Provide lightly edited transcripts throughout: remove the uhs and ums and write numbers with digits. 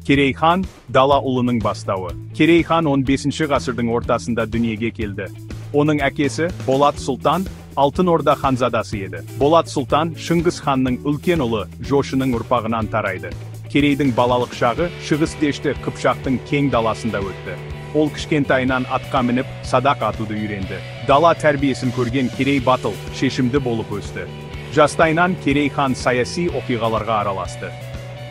Керей хан дала ұлының бастауы. Керей хан 15 ғасырдың ортасында дүниеге келді. Оның әкесі Болат Сұлтан Алтын Орда ханзадасы еді. Болат Сұлтан Шыңғыс ханның үлкен ұлы Жошының ұрпағынан тарайды. Керейдің балалық шағы Шығыс Дешті Қыпшақтың кең даласында өтті. Ол кішкентайынан атқа мініп, садақ атуды үйренді. Дала тәрбиесін көрген Керей батыл, шешімді болып өсті. Жастайынан Керей хан саяси оқиғаларға араласты.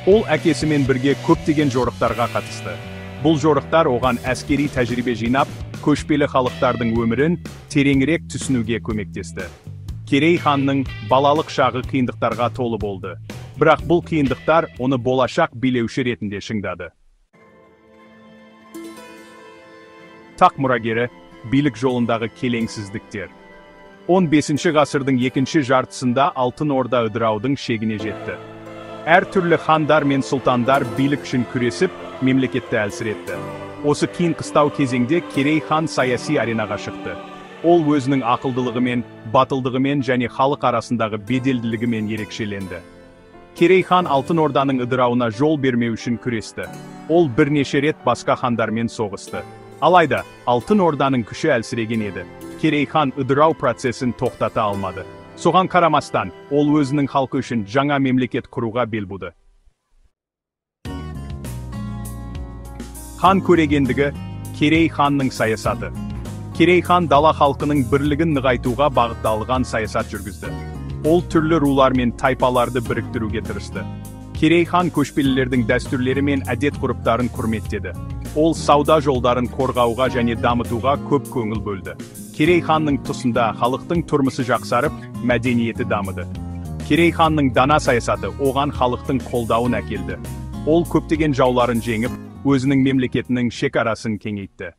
Ол әкесімен бірге көптеген жорықтарға қатысты. Бұл жорықтар оған әскери тәжірибе жинап, көшпелі халықтардың өмірін тереңірек түсінуге көмектесті. Керей ханның балалық шағы қиындықтарға толы болды. Бірақ бұл қиындықтар оны болашақ билеуші ретінде шыңдады. Тақ мұрагері, билік жолындағы келеңсіздіктер. 15 ғасырдың екінші жартысында Алтын Орда ыдыраудың шегіне жетті. Әр түрлі хандар мен сұлтандар билік үшін күресіп, мемлекетті әлсіретті. Осы қиын-қыстау кезеңде Керей хан саяси аренаға шықты. Ол өзінің ақылдылығымен, батылдығымен және халық арасындағы беделділігімен ерекшеленді. Керей хан Алтын Орданың ыдырауына жол бермеу үшін күресті. Ол бірнеше рет басқа хандармен соғысты. Алайда, Алтын Орданың күші әлсіреген еді. Керей хан ыдырау процесін тоқтата алмады. Соған қарамастан, ол өзінің халқы үшін жаңа мемлекет құруға бел буды. Хан көрегендігі Керей ханның саясаты. Керей хан дала халқының бірлігін нығайтуға бағытталған саясат жүргізді. Ол түрлі рулар мен тайпаларды біріктіруге тырысты. Керей хан көшпелілердің дәстүрлері мен әдет-ғұрыптарын құрметтеді. Ол сауда жолдарын қорғауға және дамытуға көп көңіл бөлді. Керей ханның тұсында халықтың тұрмысы жақсарып, мәдениеті дамыды. Керей ханның дана саясаты оған халықтың қолдауын әкелді. Ол көптеген жауларын жеңіп, өзінің мемлекетінің шекарасын кеңейтті.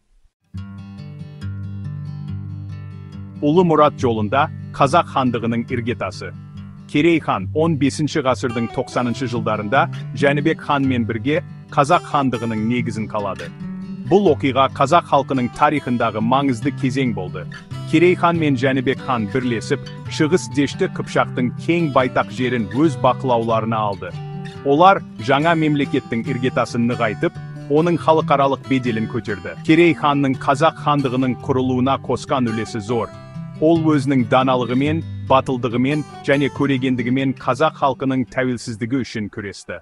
Ұлы Мұрат жолында Қазақ хандығының іргетасы. Керей хан 15 ғасырдың 90 жылдарында Жәнібек ханмен бірге Қазақ хандығының негізін қалады. Бұл оқиға қазақ халқының тарихындағы маңызды кезең болды. Керей хан мен Жәнібек хан бірлесіп, Шығыс Дешті Қыпшақтың кең байтақ жерін өз бақылауларына алды. Олар жаңа мемлекеттің іргетасын нығайтып, оның халықаралық беделін көтерді. Керей ханның Қазақ хандығының құрылуына қосқан үлесі зор. Ол өзінің даналығымен, батылдығымен және көрегендігімен қазақ халқының тәуелсіздігі үшін күресті.